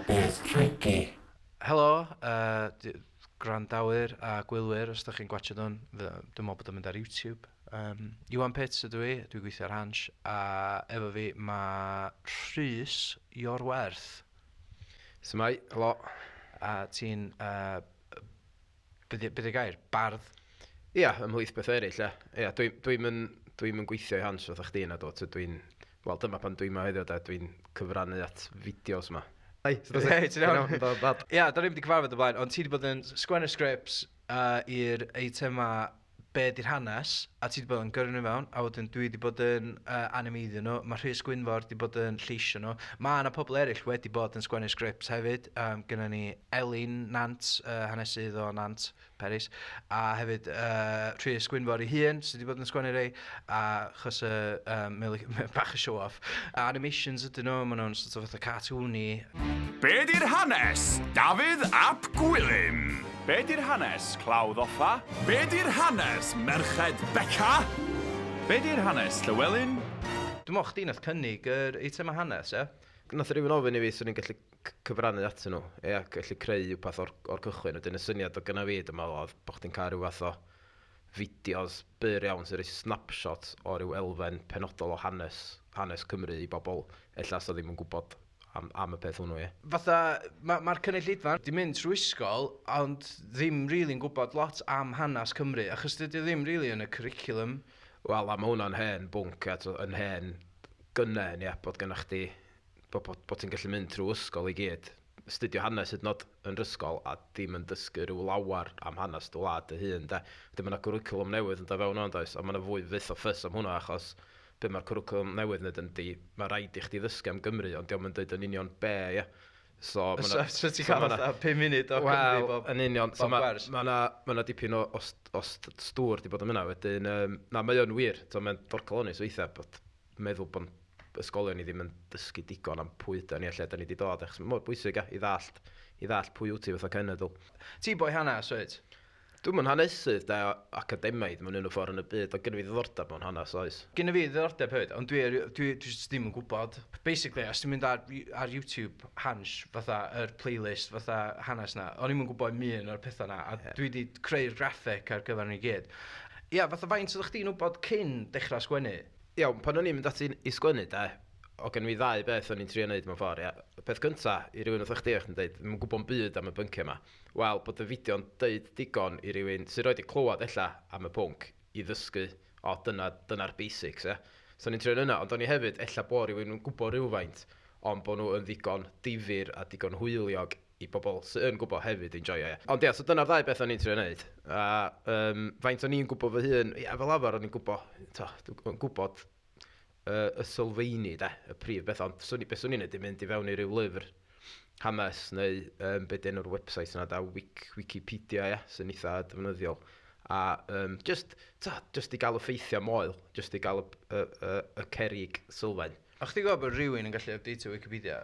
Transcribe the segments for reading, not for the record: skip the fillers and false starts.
Bydd Tricky. Helo, uh, gwrandawyr a gwylwyr, os ydych chi'n gwachio hwn, dwi'n meddwl bod o'n mynd ar YouTube. Um, Iwan Pitts ydw i, dwi'n gweithio ar Hansh, a efo fi mae Rhys Iorwerth. Symai, helo. A ti'n, uh, be di gair, bardd? Ia, ymhlith beth eraill, ia. Ia, dwi'n dwi dwi dwi yn gweithio i Hans fatha chdi na do, dwi'n... Wel, dyma pan dwi'n ma heddiw, da, dwi'n cyfrannu at fideos yma. Hei, Hei, ti'n iawn? Ia, da ni'n wedi cyfarfod o blaen, ond ti wedi bod yn sgwennu scripts i'r eitema be di'r hanes, a ti wedi bod yn gyrru nhw fewn, a wedyn dwi wedi bod yn uh, animeiddio nhw, mae Rhys Gwynfor wedi bod yn lleisio nhw. Mae yna pobl eraill wedi bod yn sgwennu sgripts hefyd. Um, Gynna ni Elin Nant, uh, hanesydd o Nant Peris, a hefyd uh, Rhys Gwynfor ei hun sydd wedi bod yn sgwennu rei, a chos y um, bach o show off. A animations ydyn nhw, maen nhw'n sort of fatha cartoony. Be di'r hanes? Dafydd ap Gwilym! Be di'r hanes, Clawdd Offa? Be di'r hanes, Merched Beca? Be di'r hanes, Llywelyn? Dwi'n meddwl chdi nath cynnig yr eitemau hanes, ie? Nath rhywun ofyn i fi 'swn i'n gallu cyfrannu atyn nhw, ia, gallu creu rhywbeth o'r, or cychwyn. Wedyn y syniad o gynna fi, dwi'n meddwl, oedd bod chdi'n cael rhyw fath o fideos byr iawn sy'n rhoi snapshot o ryw elfen penodol o hanes, hanes Cymru i bobl ella sa ddim yn gwybod am, am y peth hwnnw, ie. Fatha, mae'r ma cynulleidfa 'di mynd trwy ysgol, ond ddim rili'n gwybod lot am hanes Cymru, achos dydy o ddim rili yn y cwricwlwm. Wel, a mae hwnna'n hen bwnc, a yn hen gynnen, ie, bod gennych chdi, bod, bod, bod ti'n gallu mynd trwy ysgol i gyd, astudio hanes hyd yn oed yn yr ysgol, a dim yn dysgu rhyw lawar am hanes dy wlad dy hun, de. Wedyn mae yna gwricwlwm newydd yn dod fewn o'n does, a mae yna fwy fyth o ffys am hwnna, achos be mae'r cwricwlwm newydd wneud yndi, mae rhaid i chdi ddysgu am Gymru, ond dio'm yn deud yn union be, ie. So, ma' 'na... So, so ti'n cael fatha 5 munud o Cymru bob, yn union. So, bob gwers? Mae yna ma dipyn o, o, o stŵr di bod yn yna wedyn. Um, na, mae o'n wir. So, mae'n dorcalonus weithiau bod meddwl bod ysgolion ni ddim yn dysgu digon am pwy ydan ni a lle da ni wedi dod, achos mae mor bwysig i ddallt, i ddallt pwy wyt ti fatha cenedl. Ti boi hanes, wyt? Dwi'm yn hanesydd de, academaidd mewn unrhyw ffordd yn y byd, ond gynna fi ddiddordeb mewn hanes, oes. Gynna fi ddiddordeb hefyd, ond dwi, dwi, dwi jyst ddim yn gwybod. Basically, os ti'n mynd ar, ar YouTube Hansh, fatha, yr playlist, fatha hanes na, o'n i'm yn gwybod im un o'r pethau na, a yeah. dwi wedi creu'r graphic ar gyfer nhw i gyd. Ia, fatha faint oeddech chdi'n wybod cyn dechrau sgwennu? Iawn, pan o'n i'n mynd ati i sgwennu de, o gen fi ddau beth o'n i'n trio neud mewn ffordd, ia. Y peth cynta, i rywun fatha chdi, o'ch ti'n deud, ddim yn gwybod 'm byd am y bynciau 'ma. Wel, bod y fideo'n deud digon i rywun sydd 'rioed 'di clywed ella am y pwnc i ddysgu, o dyna, dyna'r basics, ia. So o'n i'n trio neud hynna, ond o'n i hefyd, ella bo' rywun yn gwybod rywfaint, ond bo' nhw yn ddigon difyr a digon hwyliog i bobl sy yn gwybod hefyd enjoio, ia. Ond ia, so dyna'r ddau beth o'n i'n trio neud. A um, faint o'n i'n gwybod fy hun, ia, fel arfer o'n i'n gwybod, to, dwi'n gwybod y, y sylfeini, de, y prif beth, ond swn i, beth swn i'n neud i mynd i fewn i ryw lyfr hanes neu um, be di enw'r website yna da, Wik, Wikipedia, ia, sy'n eitha defnyddiol. A um, just, ta, just i gael y ffeithiau moel, just i gael y, y, y, y cerrig sylfaen. A chdi gwybod bod rhywun yn gallu updateio Wikipedia?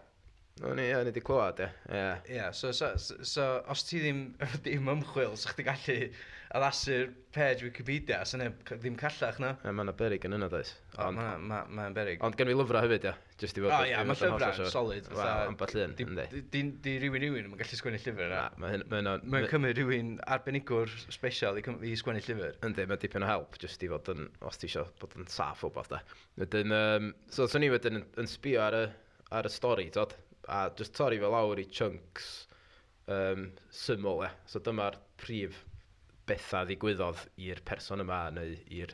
O'n i, ie, ni 'di clywed, ie. Ie. Ie, so, so, so, so os ti ddim efo dim ymchwil, so chdi gallu addasu'r page Wikipedia, so neb ddim callach na. Ie, mae yna berig yn yna, does? Ond Mae'n ma, ma berig. Ond gen fi lyfrau hefyd, ie. Just i fod... O ie, mae llyfrau solid. Wel, ambell un, yndi. Di, di rhywun rhywun yn gallu sgwennu llyfr yna. Na, mae hyn... Mae hynna... Mae'n cymryd rhywun arbenigwr special i, i sgwennu llyfr. Yndi, mae dipyn o help, just i fod yn... Os ti eisiau bod yn saff o beth, da. Wedyn, um, so, so ni wedyn yn, yn sbio ar y, ar y stori, tod, a just torri fe lawr i chunks um, syml, e. So dyma'r prif bethau ddigwyddodd i'r person yma neu i'r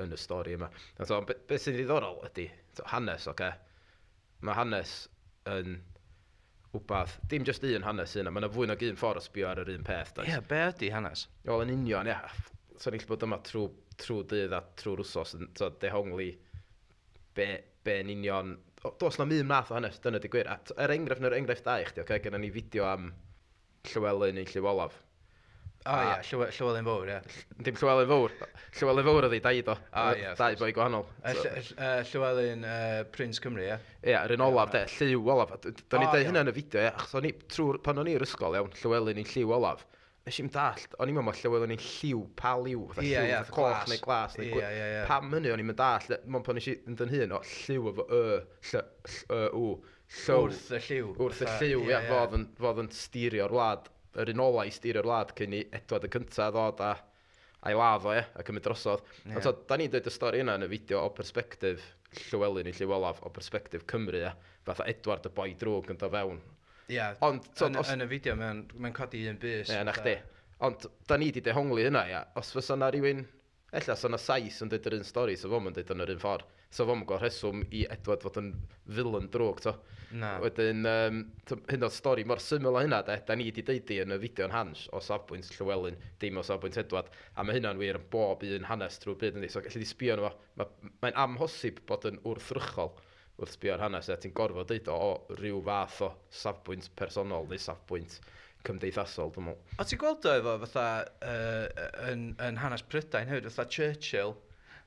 yn y stori yma. A so, be, be sy'n ddiddorol ydy, so, hanes, oce? Okay? Mae hanes yn wbath, dim just un hanes yna, mae yna fwy nag un ffordd o sbio ar yr un peth, does? Ie, yeah, be ydy hanes? Wel, yn union, ie. Yeah. So ni'n gallu bod yma trwy, trwy dydd a trwy'r wsos yn so, dehongli be, be yn union... O, does na'm un math o hanes, dyna di gwir. A er enghraifft, neu'r enghraifft da i chdi, oce, gennym ni fideo am Llywelyn ein Llyw Olaf. O ie, Llywelyn Fawr, ie. Dim Llywelyn Fawr. Llywelyn Fawr oedd ei daid o. O ie. Dau boi gwahanol. Llywelyn Prince Cymru, ie? Ie, yr un olaf, de, Llyw Olaf. Da ni'n deud hynna yn y fideo, ie, achos o'n i, trwy'r, pan o'n i i'r ysgol, iawn, Llywelyn ein Llyw Olaf. Nes i'm dallt, o'n i'n meddwl mae Llywelyn ein lliw, pa liw, fatha Ie, lliw, ie, fatha coch glas. neu glas neu Ie, ie, ie. Pam hynny o'n i'n dallt, mond pan nes i fynd yn hŷn, o lliw efo y, ll, ll, y, w, lliw. Wrth y lliw. Wrth y fatha, lliw, ia, fodd yn, fodd yn styrio'r wlad, yr un ola i styrio'r wlad cyn i Edward y Cyntaf ddod a a'i ladd o, ia, a cymryd drosodd. Ie. Ond so, da ni'n dweud y stori yna yn y fideo o perspectif Llywelyn ein Llyw Olaf, o perspectif Cymru, ia. Fatha Edward y boi drwg yn dod fewn. Ie. Ond, so, Yn, os, yn y fideo, mae'n mae codi un bys. Ie, na chdi. Ond, da ni 'di dehongli hynna, ia. Os fysa na rywun, ella sa na Sais yn dweud yr un stori, so fo'm yn dweud yn yr un ffordd. So fo'm yn gweld rheswm i Edward fod yn villain drwg, to. Na. Wedyn, hyn o'r stori mor syml â hynna, de, da ni 'di deud hi yn y fideo'n Hans o safbwynt Llywelyn, dim o safbwynt Edward. A mae hynna'n wir yn bob un hanes trwy'r byd, yndi. So, gallu di sbio arno fo. Mae'n amhosib bod yn wrthrychol wrth sbio ar hanes, e, ti'n gorfod deud o o ryw fath o safbwynt personol neu safbwynt cymdeithasol, dwi'n meddwl. O ti'n gweld o efo fatha yn hanes Prydain hefyd, fatha Churchill.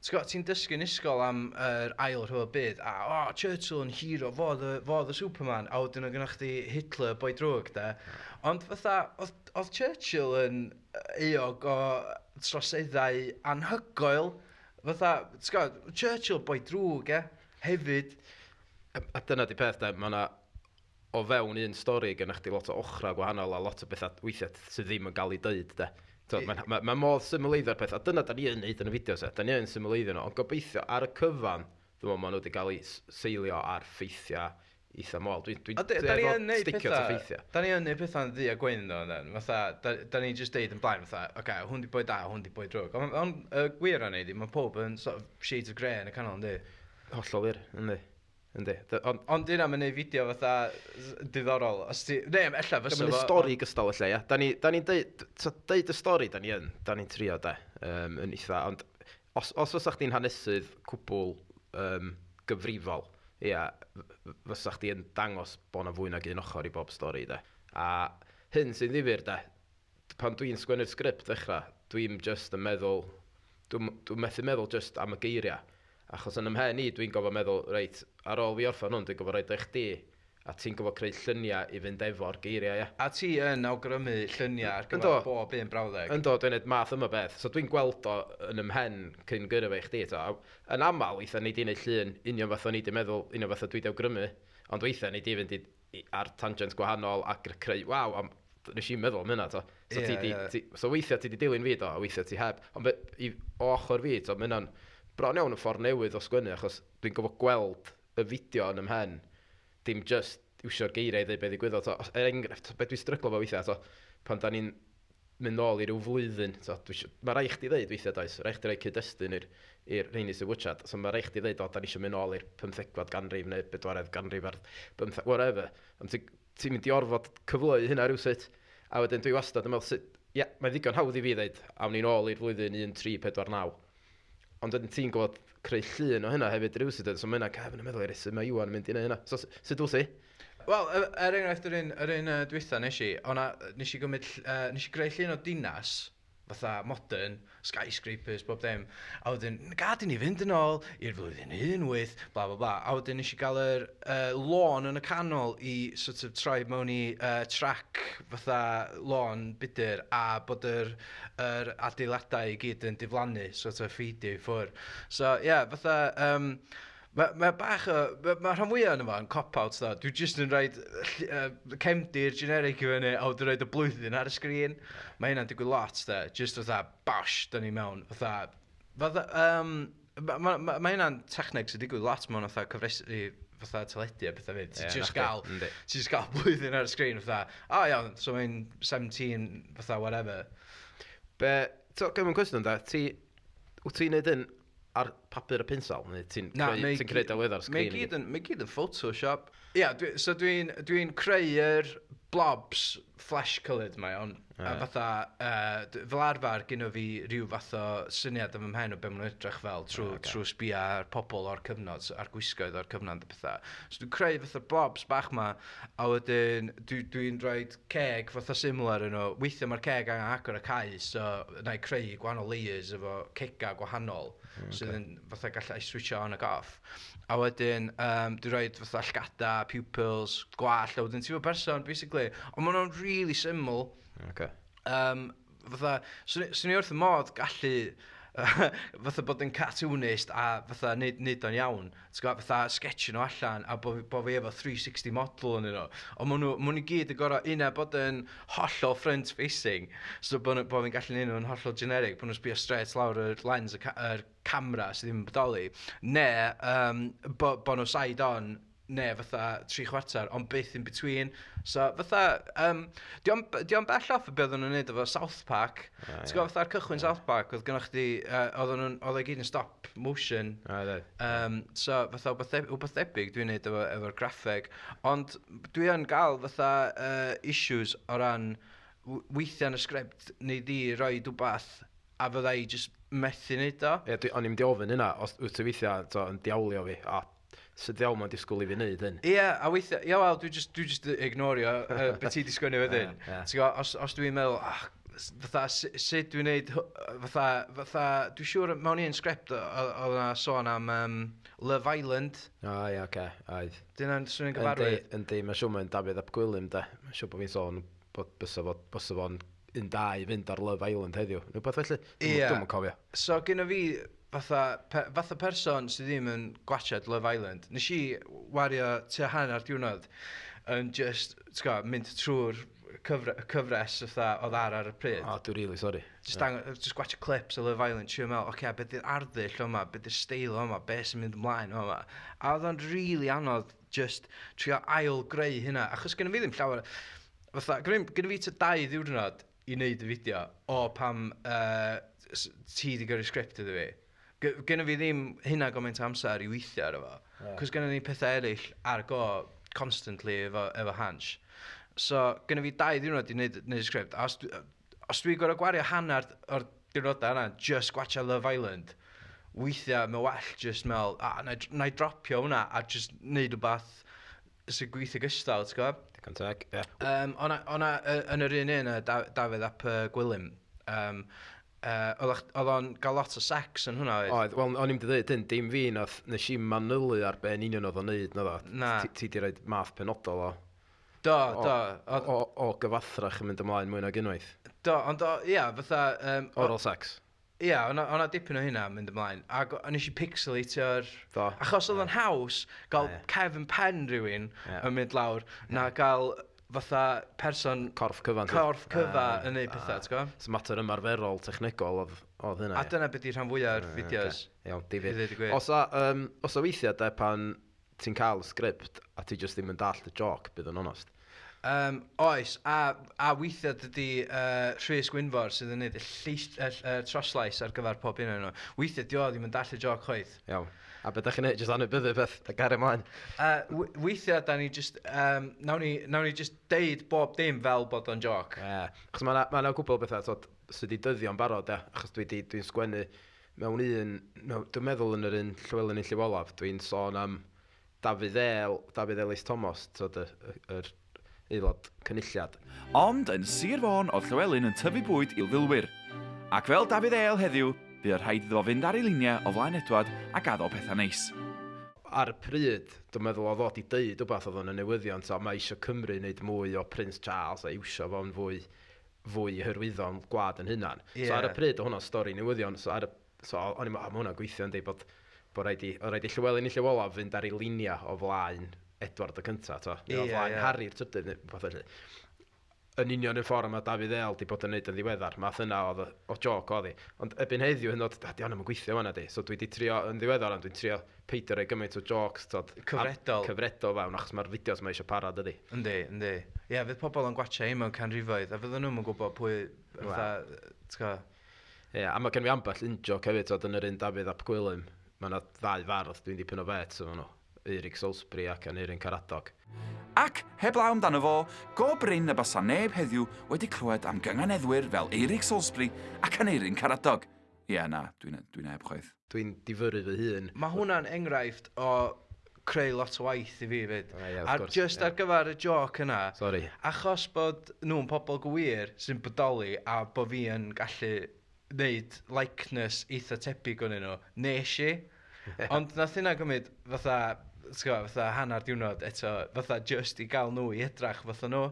Ti'n gwybod, ti'n dysgu'n ysgol am yr ail rhyfel byd, a o, oh, Churchill yn hero, fo oedd y Superman, a wedyn oedd gennych chdi Hitler, boi drwg, de. Ond fatha, oedd Churchill yn euog o troseddau anhygoel. Fatha, ti'n gwybod, Churchill boi drwg, e, hefyd. A dyna di peth, de, mae yna o fewn un stori gennych chdi lot o ochrau gwahanol a lot o bethau weithiau sydd ddim yn gael ei deud, de. Mae ma, ma modd symleiddio'r peth, a dyna da ni yn neud yn y fideos, e. Da ni yn symleiddio nhw, ond gobeithio ar y cyfan, dwi'n meddwl maen nhw wedi cael eu seilio ar ffeithiau eitha moel. Dwi'n dwi A da ni yn neud sticio at y pethau, ffeithiau. da ni yn neud pethau'n ddu a gwyn ddo, yndyn. Fatha, da ni just deud yn blaen, fatha, oce, okay, hwn di boi da, hwn di boi drwg. Ond on, y gwir o'n neud i, mae pob yn sort of shades of grey yn y canol, yndi? Hollol wir, yndi. Yndi. Ond Ond dyna mae'n neud fideo fatha diddorol. Os ti... Ne, ella fysa Dyma ni stori gystal ella, ia. Da ni'n ni deud, so deud y stori, da ni yn, da ni'n trio, de, yn eitha, ond os fysa chdi'n hanesydd cwbl gyfrifol, ia, fysa chdi yn dangos bod 'na fwy nag un ochr i bob stori, de. A hyn sy'n ddifyr, de, pan dwi'n sgwennu'r sgript ddechrau, dwi'n just yn meddwl, dwi'n dwi methu meddwl just am y geiriau. Achos yn ymhen i, dwi'n gofio meddwl, reit, ar ôl fi orffen hwn, dwi'n gofio roid o i chdi, a ti'n gofio creu lluniau i fynd efo'r geiriau, ia. A ti yn awgrymu lluniau ar gyfer Yndw. bob un brawddeg. Yndw, dwi'n neud math yma beth. So dwi'n gweld o yn ymhen cyn gyrru fe i chdi. To. A yn aml, weithiau nei di wneud llun union fath o'n i di meddwl, union fath o dwi di awgrymu, ond weithiau nei di fynd ar tangent gwahanol a creu, waw, am, nes i'n meddwl am hynna, to. So, ti di, so weithiau ti di dilyn fi, do, a weithiau ti heb. Ond o ochr fi, to, mae hynna'n bron iawn yn ffordd newydd o sgwennu, achos dwi'n gofio gweld y fideo yn ymhen, dim just iwsio'r geiriau i ddeud beth ddigwyddodd. To, er enghraifft, beth dwi'n stryglo fo weithiau, to, pan da ni'n mynd nôl i ryw flwyddyn, to, mae rai chdi ddeud weithiau, does, rai chdi roi cyd-destun i'r rheini sy'n watchad, so mae rai chdi ddeud, o, da ni eisiau mynd nôl i'r 15fed ganrif neu 4edd ganrif ar 15, whatever. Ond ti'n mynd i orfod cyfleu hynna rhywsut, a wedyn dwi wastad yn meddwl, sut, ie, mae'n ddigon hawdd i fi ddeud, awn ni nôl i'r flwyddyn 1349. Ond wedyn ti'n gwybod creu llun o hynna hefyd rhywsut, so mae hynna'n cefn yn meddwl, sut mae Iwan yn mynd i neud hynna? So, sut wyt ti? Wel, er enghraifft, yr un dwytha nes i, o'na, nes i gymryd, nes i greu llun o dinas, fatha modern, skyscrapers, bob dim. A wedyn, gad i ni fynd yn ôl i'r flwyddyn 18, bla bla bla. A wedyn nes i gael yr lôn yn y canol i sort of troi mewn i track fatha lôn budur a bod yr adeiladau i gyd yn diflannu, sort of ffeidio i ffwr. So, ie, yeah, fatha... Mae ma bach o... Mae ma rhan fwyaf yna fo yn cop-out, da. Dwi jyst yn rhoid cefndir generic i fyny, a wedyn rhoid y blwyddyn ar y sgrin. Mae hynna'n digwydd lot, da. Just fatha, bash, da ni mewn. Fatha, mae ma, ma, ma hynna'n techneg sy'n digwydd lot mewn fatha cyfresi, fatha teledu a pethau fyd. Ti'n Ie, just na chdi, gael, yndi. ti'n just gael blwyddyn ar y sgrin, fatha, o oh, iawn, so mae'n 17, fatha, whatever. Be, so, gymryd cwestiwn da, wyt ti'n neud hyn ar papur a pensel, neu ti'n Na, creu, ti'n creu delwedd ar Mae sgrin? I gyd yn, mae gyd yn Photoshop. Ie, yeah, so dwi'n dwi creu'r blobs flesh coloured mae on. A fatha, fel arfer, gyno fi rhyw fath o syniad am fy mhen o be maen nhw'n edrych fel trwy, okay. trwy sbio ar pobl o'r cyfnod, a'r gwisgoedd o'r cyfnod a pethau. So dwi'n creu fatha blobs bach ma, a wedyn dwi'n dwi rhoi ceg fatha similar yn nhw. Weithiau mae'r ceg angen agor y cau, so na i creu gwahanol layers efo cega gwahanol, sydd yn fatha gallai switcho on ac off. A wedyn, dwi'n rhoi fatha llgada, pupils, gwallt, a wedyn ti'n fod person, basically. Ond maen nhw'n really syml. Fatha, swn i wrth y modd gallu fatha bod yn cartoonist a fatha neud o'n iawn. Ti'n gwybod, fatha sketchio nhw allan a bo fi efo 360 model yn nhw. Ond ma' nhw i gyd yn gorfod un bod yn hollol front facing, so bo fi'n gallu neud nhw'n hollol generic, bod nhw'n sbio straight lawr yr lens yr camera sydd ddim yn bodoli, neu bo nhw side on, neu fatha 3/4, ond byth in between. So fatha, di o'm bell off y beth oedden nhw'n neud efo South Park. Ti'n gwybod, fatha'r cychwyn South Park, oedd gynnoch chdi, oedd o gyd yn stop motion. So fatha wbeth debyg dwi'n neud efo'r graffeg. Ond dwi yn gael fatha issues o ran weithiau yn y sgript neu di roi wbath a fydda i just methu neud o. Ie, o'n i'n mynd i ofyn hynna, os wyt ti weithiau to, yn diawlio fi, a sut ddiawl mae'n disgwyl i fi wneud hyn? Ie, a weithiau, ie, wel, dwi just ignorio be ti di sgwennu wedyn. Ie, ie. Ti'n gwbod, os dwi'n meddwl, ah, fatha, sut dwi'n neud, fatha, dwi'n siŵr mewn un sgript oedd yna sôn am Love Island. O, ie, oce, oedd. Di hynna'n swnio'n gyfarwydd? Yndi, yndi, mae'n siŵr mae'n Dafydd ap Gwilym, de. Mae'n siŵr bod fi'n sôn bod bysa fo'n un da i fynd ar Love Island heddiw. Neu beth felly? Dwi'm yn cofio. So, gyda fi, fatha person sydd ddim yn gwachad Love Island, nes i wario tua hanner diwrnod yn just, ti'n gwbod, mynd trwy'r cyfres fatha oedd ar y pryd. O, dwi'n really sorry. Just gwachio clips o Love Island, trio meddwl, oce, okay, beth yw'r arddull yma, beth yw'r steil yma, beth sy'n mynd ymlaen yma. A oedd o'n really anodd just trio ail greu hynna, achos gynna fi ddim llawer, fatha, gynna fi tua 2 ddiwrnod i wneud y fideo o pam ti di gyrru sgript iddo fi. Gynna fi ddim hynna gymaint o amser i weithio ar efo. Cos gynna ni pethau eraill ar go constantly efo Hansh. So, gynna fi 2 ddiwrnod i wneud y sgript. A os dwi'n gorfod gwario hanner o'r diwrnodau yna just gwachio Love Island, weithiau mae well just meddwl, a, na i dropio hwnna a just wneud rhywbeth sy'n gweithio gystal, ti'n gwybod? Digon teg, ie. O'na, yn yr un un, Dafydd ap Gwilym, oedd o'n gael lot o sex yn hwnna, oedd? Oedd, wel, o'n i'n dweud hyn, dim fi nath, nes i manylu ar be yn union oedd o'n neud, na ddo. Na. Ti di roid math penodol o, Do, do. o gyfathrach yn mynd ymlaen mwy nag unwaith. Do, ond o, ia, fatha... Oral sex. Ia, o'na dipyn o hynna yn mynd ymlaen. Ac o'n eisiau pixelatio'r... Achos oedd o'n haws gael cefn pen rhywun yn mynd lawr, na gael fatha person Corff cyfan. Corff cyfa yn neud pethau, ti'n gwybod? So mater ymarferol, technegol oedd hynna. A dyna beth di rhan fwyaf o'r fideos. Iawn, I difyr. ddweud y gwir. Os a weithiau de pan ti'n cael sgript a ti just ddim yn dallt y joc, bydd yn onest. Oes, a weithiau dydy Rhys Gwynfor sydd yn neud y, lleis, y troslais ar gyfer pob un o'n nhw. Weithiau di o ddim yn dallt y joc chwaith. Iawn. A beth ydych chi'n neud? Just anwybyddu beth, a gario ymlaen. Weithiau da ni just, nawn ni just deud bob dim fel bod o'n joc. Ie. Achos mae 'na ma gwbl bethau tod, sydd wedi dyddio'n barod, ie. Achos dwi sgwennu mewn un, no, dwi'n meddwl yn yr un Llywelyn ein Llyw Olaf, dwi'n sôn am Dafydd El, Dafydd Elis Thomas, tod, yr aelod cynulliad. Ond yn Sir Fôn oedd Llywelyn yn tyfu bwyd i'w filwyr. Ac fel Dafydd El heddiw, bu rhaid iddo fo fynd ar ei liniau o flaen Edward a gaddo pethau neis. Ar y pryd, dwi'n meddwl oedd o 'di deud wbath oedd o'n y newyddion, so mae eisiau Cymru wneud mwy o Prince Charles a iwsio fo'n fwy hyrwyddo'n gwlad yn hunan. So ar y pryd, oedd hwnna'n stori newyddion, so o'n i'n meddwl, "O, mae hwnna'n gweithio yn deud bod rhaid i, o rhaid i Llywelyn ei Llyw Olaf fynd ar ei liniau o flaen Edward y Cynta, to. Neu o flaen Harry'r Trydydd, neu rhywbeth felly. Yn union y ffordd mae Dafydd El di bod yn neud yn ddiweddar. Math yna oedd o joc oedd hi. Ond erbyn heddiw hyn oed, di hwna'm yn gweithio fan'na di. So dwi di trio yn ddiweddar, ond dwi'n trio peidio rhoi gymaint o jocs, tod, Cyfredol. Cyfredol fewn, achos mae'r fideos mae eisiau para, dydi. Yndi. Ie, fydd pobl yn gwachio hi mewn canrifoedd, a fydden nhw'n gwybod pwy, fatha, ti'n gwbod? Ie, a mae gen fi ambell un joc hefyd, tod, yn yr un Dafydd ap Gwilym. Mae yna ddau fardd dwi'n dipyn o fet efo nhw. Eurig Salisbury ac Aneurin Karadog. Ac, heblaw amdano fo, go brin y basa neb heddiw wedi clywed am gynganeddwyr fel Eurig Salisbury ac Aneurin Karadog. Ie, na, dwi'n heb chwaith. Dwi'n difyrru fy hun. Mae hwnna'n enghraifft o creu lot o waith i fi fyd. O, ie, wrth A gwrs, just ar gyfer y joc yna, Sorry. achos bod nhw'n pobl gwir sy'n bodoli a bod fi yn gallu wneud likeness eitha tebyg o'n nhw, nes i. Ond nath hynna gymryd fatha, ti'n gwbod, fatha hanner diwrnod eto, fatha just i gael nhw i edrach fatha nhw.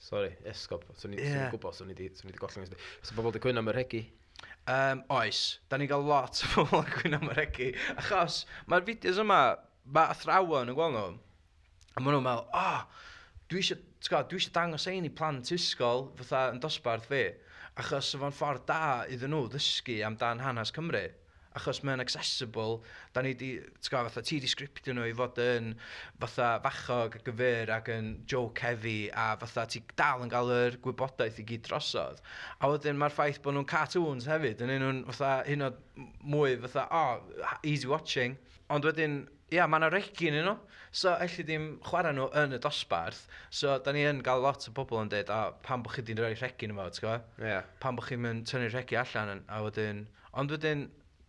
Sorry, esgob. Swn i'n yeah. gwybod, swn i wedi gollwng. So bobl wedi cwyno am y rhegi? Oes, da ni'n cael lot o bobl yn cwyno am y rhegi. Achos mae'r fideos yma, mae athrawon yn gweld nhw, a maen nhw'n meddwl, oh, dwi eisiau, dwi eisiau dangos ein i plant ysgol fatha yn dosbarth fi, achos fo'n ffordd da iddyn nhw ddysgu amdan hanes Cymru. Achos mae'n accessible, da ni di, ti'n gwybod, fatha ti di sgriptio nhw i fod yn fatha fachog ac yn fyr ac yn joke heavy a fatha ti dal yn cael yr gwybodaeth i gyd drosodd. A wedyn mae'r ffaith bod nhw'n cartoons hefyd yn un nhw'n fatha hyn oed mwy fatha, oh, easy watching. Ond wedyn, ia, mae yna regi yn nhw. So, elli di'm chwarae nhw yn y dosbarth. So, da ni yn gael lot o bobl yn dweud, o, pam bod chi di'n rhoi rhegi yn fo, ti'n gwybod? Yeah. Pam bod chi'n mynd tynnu rhegi allan, a wedyn... Ond wedyn,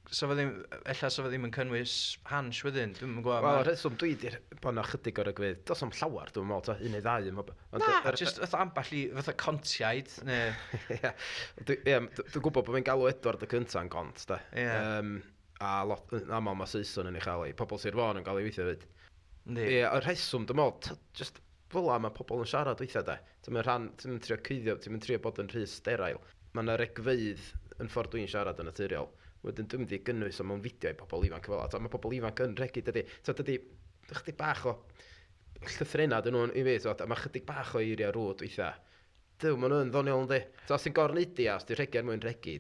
so fo ddim, ella so fo ddim yn cynnwys Hansh wedyn, dwi'm yn gwybod. Wel, y rheswm dwi 'di'r bod 'na chydig o'r rygfeydd, does 'na'm llawer, dwi'n meddwl, ta, un neu ddau. Ond Na, just fatha ambell i, fatha contiaid, neu... Ie, dwi'n gwybod bod fi'n galw Edward y cynta'n gont, da. Ie. A lot, yn aml mae Saeson yn ei chael ei, pobl Sir Fôn yn gael ei weithio hefyd. Yndi. Ie, y rheswm, dwi'n meddwl, just fel 'na mae pobl yn siarad weithiau, de. Ti'n mynd rhan, ti'n mynd trio cuddio, ti'n mynd trio bod yn rhy sterile. Mae yna regfeydd yn ffordd dwi'n siarad yn naturiol. Wedyn dwi'n mynd i gynnwys o mewn fideo i pobl ifanc fel 'na. Mae pobl ifanc yn rhegi, dydy. So, dydy, chydig bach o llythrennau dyn nhw'n i fi, so, a mae chydig bach o eiriau rwd weithiau. Duw, maen nhw'n ddoniol yndi. So, os ti'n gorneudi a os ti'n rhegi er mwyn rhegi,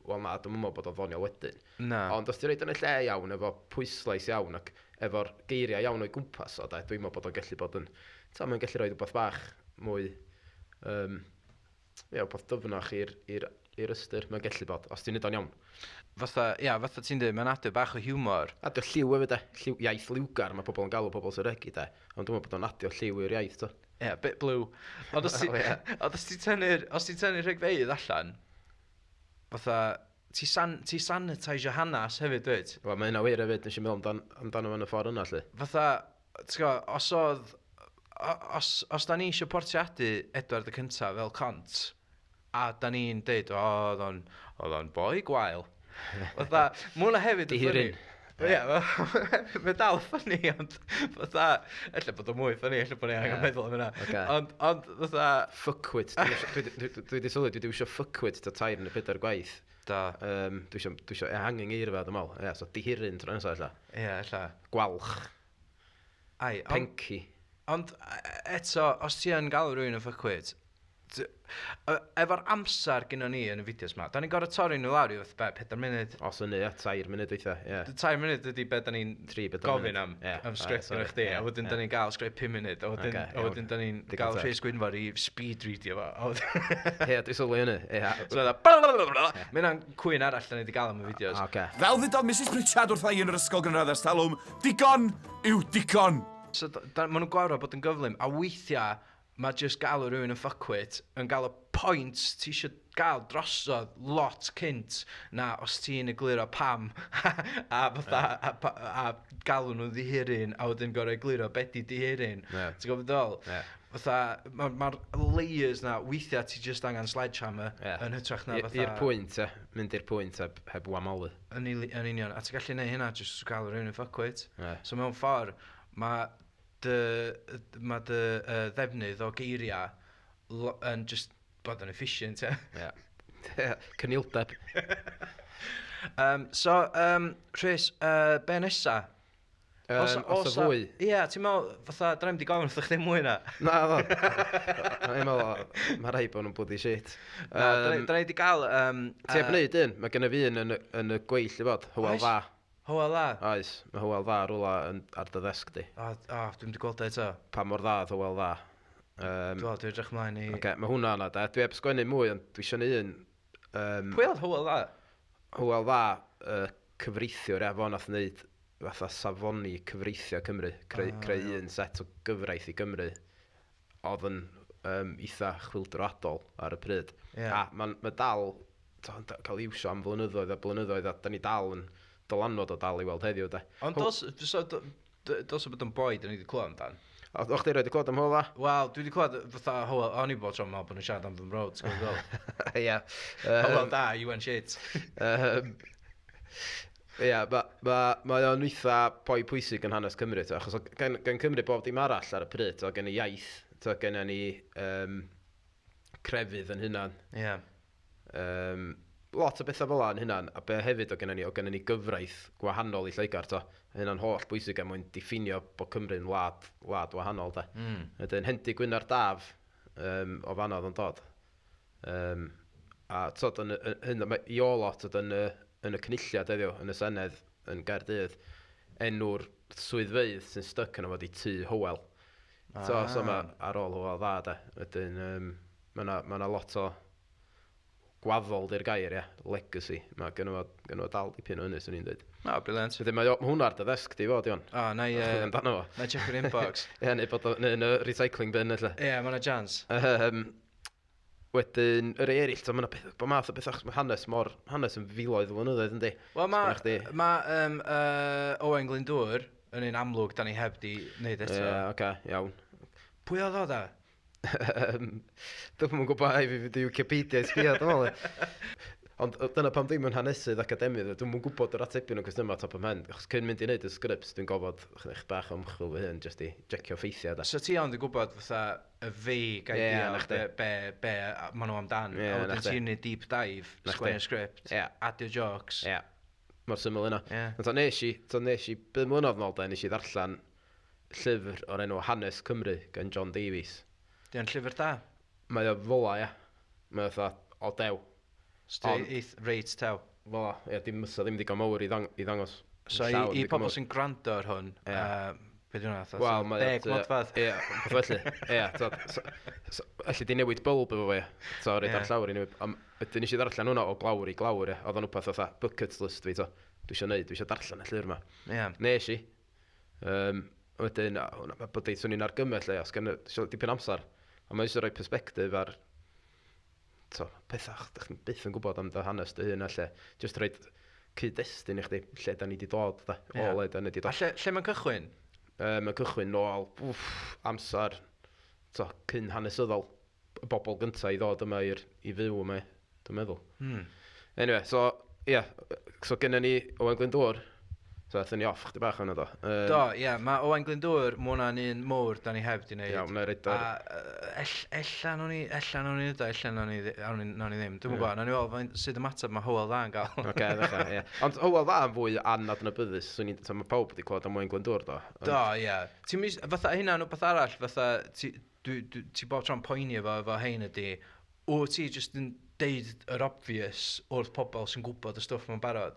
wel na, dwi'n meddwl bod o'n ddoniol wedyn. Na. Ond os ti'n rhoid yn y lle iawn, efo pwyslais iawn ac efo'r geiriau iawn o'i gwmpas o, da, dwi'n meddwl bod o'n gallu bod yn... Ta, mae'n gallu rhoi rhywbeth bach mwy... Ie, rhywbeth dyfnach i'r ystyr. Mae'n gallu bod, os ti'n neud o'n iawn. Fatha, ia, fatha ti'n dweud, mae'n adio bach o hiwmor. Adio lliw hefyd, de. Lliw, iaith liwgar, mae pobl yn galw pobl sy'n regi, de. Ond dwi'n meddwl bod o'n adio lliw i'r iaith, to. Ie, yeah, bit blue. Ond os ti, Wel, ie. ond os ti'n tynnu'r, os ti'n tynnu'r rhegfeydd allan, fatha, ti, san, ti sanitisio hanas hefyd, dwyt? Wel, mae hynna wir hefyd, nes i meddwl amdano fo yn y ffordd yna, lle. Fatha, ti'n gwybod, os oedd, os, os da ni eisiau portreadu Edward y Cyntaf fel cont, a da ni'n deud, o, oedd o'n boi gwael. Fatha, mae hwnna hefyd yn Dihiryn. funny. Ie, mae dal funny, ond fatha, ella bod o'n mwy funny, ella bod ni angen Ie. meddwl am hynna. Ocê. Ond fatha... Fuckwit. Dwi wedi sylwi, dwi wedi iwsio fuckwit ta 3 neu 4 gwaith. Da. Dwi isio ehangu ngeirfa, dwi'n meddwl. Ie, so dihiryn tro nesaf, ella. Ie, ella. Gwalch. Ai, Penci. Ond eto, os ti yn galw rhywun yn fuckwit, efo'r amser gynnon ni yn y fideos ma, da ni'n gorfod torri nhw lawr i fatha be, 4 munud. Os hynny, ie, 3 munud weithiau, ie. 3 munud ydy be da ni'n 3, 4 gofyn am, Ie, am sgript sorry, gyda chdi, ie, a wedyn da ie. ni'n gael sgript 5 munud, a wedyn, Ocê, a wedyn iawn. da ni'n Digon gael teg. Rhys Gwynfor i speed readio fo. A wedyn- Ie, dwi'n sylwi hynny, ie. So fatha, blablabla. Mae hynna'n cwyn arall da ni wedi gael am y fideos. Ocê. Fel ddudodd Mrs Pritchard wrtha i yn yr ysgol gynradd ers talwm, digon yw digon. So, maen nhw'n gorfod bod yn gyflym, a weithiau mae just galw rhywun yn fuckwit yn gael y point ti eisiau gael drosodd lot cynt na os ti'n egluro pam a fatha a, a galw nhw'n ddihiryn a wedyn gorau egluro be di dihiryn. Ie. Ti'n gwybod beth ddol? Ie. Fatha, mae'r layers na, weithiau ti just angen sledgehammer Ie. yn hytrach na fatha... I'r pwynt, ie. Mynd i'r pwynt heb wamalu. Yn union. A ti'n gallu neud hynna just gael rhywun yn fuckwit. Ie. So mewn ffordd, mae dy ddefnydd o geiriau yn just bod yn efficient, ie. Ie. Cynildeb. So, Rhys, be nesa? Os o fwy? Ie, ti'n meddwl, fatha, da ni'm 'di gofyn wrtho chdi mwy na. Na, ddo. O'n i'n meddwl, mae rhaid bod nhw'n bloody shit. Na, da ni 'di gael... Ti heb wneud un? Mae genna fi un yn y gweill i fod, Hywel Oes? Dda. Hywel Dda? Oes, mae Hywel Dda rwla ar dy ddesg di. O, dwi'm 'di gweld o eto. Pa mor dda oedd Hywel Dda. Dwi'n edrych ymlaen i... Oce, mae hwnna yna, da. Dwi heb sgwennu mwy, ond dwi eisiau neud un. Pwy oedd Hywel Dda? Hywel Dda, cyfreithiwr, efo nath wneud fatha safoni cyfreithiau Cymru. Creu un set o gyfraith i Gymru oedd yn eitha chwyldroadol ar y pryd. Ie. A ma dal, cael ei iwsio am flynyddoedd a blynyddoedd, a da ni dal yn dylanwad o dal i weld heddiw, de. Ond dos o bod yn boi, da ni wedi clywed amdan. O, chdi roed i clywed am Hywel Dda? Wel, dwi wedi clywed fatha Hywel, o'n i bod tro'n meddwl bod nhw'n siarad am fy mrawd, ti'n gwybod fel? Ie. Hywel Dda, you went shit. Ie, mae o'n eitha boi pwysig yn hanes Cymru, achos gan Cymru bob dim arall ar y pryd, gen i iaith, gen ni Crefydd yn hunan. Ie. Yeah. Lot o bethau fel 'na yn hynna'n, a be hefyd o gennym ni, o gennym ni gyfraith gwahanol i Lloegr, to. Hynna'n holl bwysig er mwyn diffinio bod Cymru'n wlad wahanol, da. Wedyn, Hendy Gwyn ar Daf, o fanno oedd o'n dod. A tod, yn, hyn, mae Iolo, tod, yn y cynulliad heddiw, yn y Senedd, yn Gaerdydd, enw'r swyddfeydd sy'n styc yno fo 'di Tŷ Hywel. So mae ar ôl Hywel Dda, de. Wedyn, mae 'na lot o gwaddol 'di'r gair, ia, legacy. Mae gynno fo dal dipyn o hynny, swn i'n dweud. O, brilliant. Wedyn mae hwnna ar dy ddesg di fod, Iwan. O, na i Chwilio amdano fo. Na i checio'r inbox. Ie, neu bod o, neu yn y recycling bin, ella. Ie, yeah, mae 'na chance. Wedyn, yr rei eraill, mae yna bob math o bethau, achos mae hanes yn filoedd o flynyddoedd, yndi? Wel, mae Sgynna chdi- ma, Owain Glyndŵr yn un amlwg da ni heb di wneud eto. Ie, oce, iawn. Pwy oedd o da? Dwi'm yn gwybod, ai fi fynd i Wikipedia i sbio, dwi'n meddwl. Ond dyna pam ddim yn hanesydd academydd, dwi'm yn gwybod yr atebion o gwestiynau top 'y mhen. Achos cyn mynd i wneud y sgript, dwi'n gofod chydig bach o ymchwil fy hun, jyst i jecio ffeithiau, da. So ti ond yn gwybod fatha y vague idea Na o chdi. be maen nhw amdan. Ie, A na wedyn chdi. ti'n neud deep dive, Na chdi. sgwennu'r sgript, adio jokes. Ie, mor syml yna. Ie. Ond to nes i, 5 mlynedd nôl, de, nes i ddarllen llyfr o'r enw Hanes Cymru gan John Davies. Di o'n llyfr da? Mae o fola, ia. Mae o fatha, o dew. So di eith reit tew. Fola, ia, dim mysa ddim digon mawr i ddangos. So i, Llaw i ddim digon pobl mawr. sy'n gwrando ar hwn, be di hwnna? Fatha Wel, mae o 10 modfedd? Ie, peth felly. Ie, t'od, so, alli di newid bulb efo fo, ie. So, roid ar llawr i newid. Am, wedyn nes i ddarllen hwnna o glawr i glawr, ie. Oedd o'n wbath fatha bucket list fi, to. Dwi eisiau darllen y llyfr yma. Nes i. Wedyn, a hwnna, ma' bod swn i'n argymell, ie, os gen i dipyn amser. A mae eisiau rhoi perspective ar to, pethau dych chi'n byth yn gwybod am dy hanes dy hun, a lle, just rhoi cyd-destun i chdi, lle da ni di dod, da, o le da ni di A dod. lle mae'n cychwyn? Mae'n cychwyn nôl, wff, amser, to, cyn hanesyddol, y bobl gyntaf i ddod yma i fyw yma, dwi'n meddwl. Anyway, so, ie, yeah, so gennym ni Owain Glyndŵr, so aethon ni off chdi bach o'na do. Do, ie, mae Owain Glyndŵr, mae hwnna'n un mowr da ni heb di wneud. Iawn, na i roid A ella nawn ni neud o, ella nawn ni ddim. Dwi'm yn gwybod, nawn ni weld sut ymateb mae Hywel Dda yn gael. Oce, ddechrau, ie. Ond Hywel Dda yn fwy anadnabyddus, swn i'n, so mae pawb wedi clywed am Owain Glyndŵr, do. Do, ie. Ti'n mis, fatha hynna'n rhywbeth arall, fatha, ti bob tro'n poeni efo hein ydi, o ti jyst yn deud yr obvious wrth pobl sy'n gwybod y stwff mewn barod.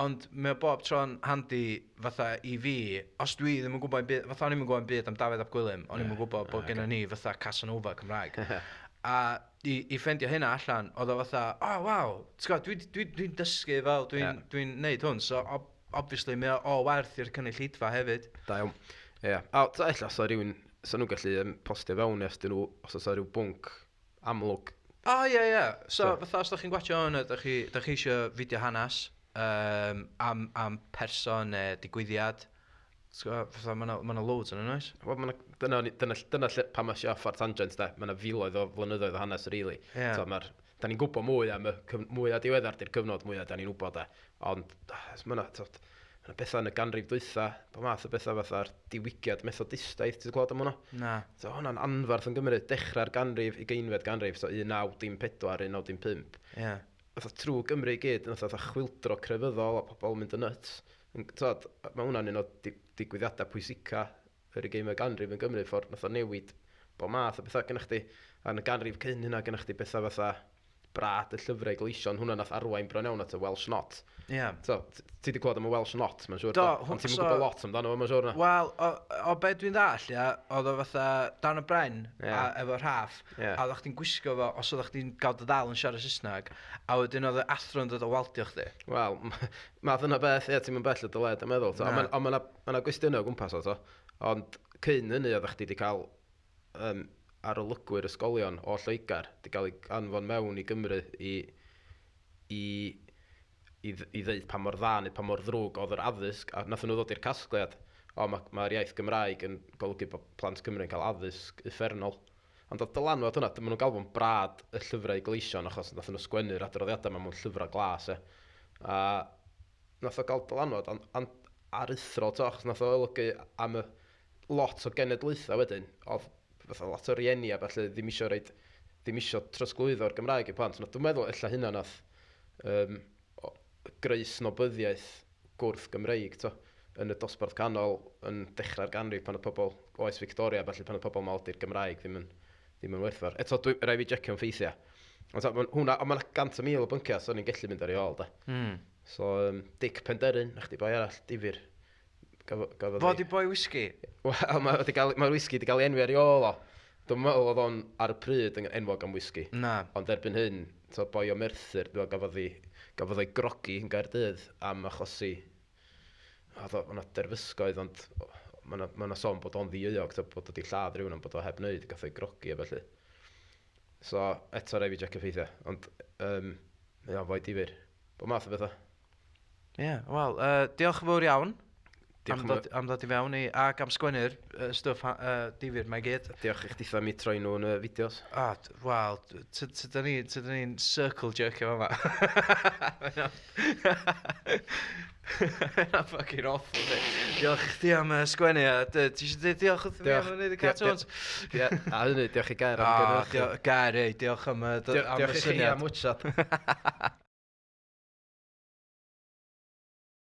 Ond mae o bob tro'n handi fatha i fi, os dwi ddim yn gwybod byd, fatha o'n i'm yn gwybod byd am Dafydd ap Gwilym, o'n i'm yn gwybod bod gennym ni fatha Casanova Cymraeg. A i ffeindio hynna allan, oedd o fatha, oh waw, ti'n gwbod, dwi dysgu fel, dwi'n dwi neud hwn, so obviously mae o o werth i'r cynulleidfa hefyd. Da iawn. Ie. A ta ella sa rhywun, sa nhw'n gallu postio fewn os dyn nhw, os oes rhyw bwnc amlwg. O, ie. So, fatha, os da chi'n gwatio hwn, a da chi eisiau fideo hanes am person neu digwyddiad, ti'n gwbod, fatha, mae 'na loads yn oes? Wel, ma' 'na, dyna lle, pan mae off ar tangent, de, mae yna filoedd o flynyddoedd o hanes, really. So, da ni'n gwybod mwy am y mwy a diweddar di'r cyfnod mwy a da ni'n gwybod, de. Ond, mae yna, ma' 'na bethau yn y ganrif dwytha, bo math o bethau fatha'r diwygiad Methodistaidd, ti'n gwybod am hwnna? Na. So hwnna'n anfarth yn Gymru, dechrau'r ganrif, 20fed ganrif, so 1914, 1915. Fatha trwy Gymru i gyd, nath fatha chwildro crefyddol a pobl yn mynd yn nuts. T'od, mae hwnna'n un o digwyddiadau pwysica yr 20fed ganrif yn Gymru, ffordd nath o newid bob math o bethau gynnach chdi. A yn y ganrif cyn hynna gynnach chdi bethau fatha brad y llyfrau gleision, hwnna nath arwain bron iawn at y Welsh Not. So, ti wedi clywed am y Welsh Not, mae'n siŵr. Do, Do, ond ti'n gwybod lot amdano fo, mae'n siŵr na. Wel, o be dwi'n ddall, ia, oedd o fatha dan y bren a, efo rhaff, a oeddech chdi'n gwisgo fo os oeddech chdi'n gael dy ddal yn siarad Saesneg, a wedyn oedd y athro yn dod o waldio chdi. Wel, math yna beth, ie, ti'n mynd bell o dy led, dwi'n meddwl. To. Na. Ond ma' 'na gwestiynau o gwmpas o, to. Ond cyn hynny oeddech chdi wedi cael arolygwyr ysgolion o Lloegr wedi cael ei anfon mewn i Gymru i ddeud pa mor dda neu pa mor ddrwg oedd yr addysg, a nathon nhw ddod i'r casgliad, o, mae'r ma iaith Gymraeg yn golygu bod plant Cymru yn cael addysg uffernol. Ond oedd dylanwad hwnna, maen nhw'n galw fo'n brad y llyfrau gleision, achos nathon nhw sgwennu'r adroddiadau yma mewn llyfrau glas, e. A nath o gael dylanwad aruthrol, to, achos nath o olygu am y lot o genedlaethau wedyn, oedd fatha lot o rieni a falle ddim eisiau roid ddim isio trosglwyddo'r Gymraeg i plant. Dwi'n meddwl ella hynna nath um, greu snobyddiaeth gwrth Gymreig, to, yn y dosbarth canol yn dechrau'r ganrif pan oedd pobl oes Victoria, felly pan oedd pobl meddwl di'r Gymraeg ddim yn, ddim yn werthfawr. Eto, dwi, rhaid fi jecio'n ffeithiau. Ond ta, ma' hwnna, ond mae'n 100,000 o bynciau, so ni'n gallu mynd ar ei ôl, da. So, Dic Penderyn, na chdi boi arall, difyr. Gafodd Fo di boi whisky? Wel, mae wedi cael, mae'r whisky wedi cael ei enwi ar ei ôl o. Dwi'n meddwl oedd o'n ar y pryd yn enwog am whisky. Na. Ond erbyn hyn, so boi o Merthyr, dwi'n meddwl gafodd ei, gafodd ei grogi yn Gaerdydd am achosi... Oedd o, o'na derfysgoedd, ond mae yna ma sôn bod o'n ddieuog, so bod o wedi lladd rhywun ond bod o heb wneud, gath o'i grogi a felly. So, eto rhaid fi jecio ffeithiau, ond um, mae o'n foi difyr. Bob math o bethau. Ie, yeah, wel, diolch yn fawr iawn. Diolch am, dod, am ddod i fewn i, ac am sgwennu'r stwff difyr mae gyd. Diolch i chditha mi troi nhw'n fideos. Ah, wel, tyda ni'n circle jerkio fama. Mae'n fucking awful, di. Diolch i chdi am sgwennu, a ti eisiau dweud diolch wrth fi am wneud y cartoons? Ie, a hynny, diolch i Gair am gynhyrchu. Gair, ei, diolch am, am y syniad. Diolch i chi am wtsad.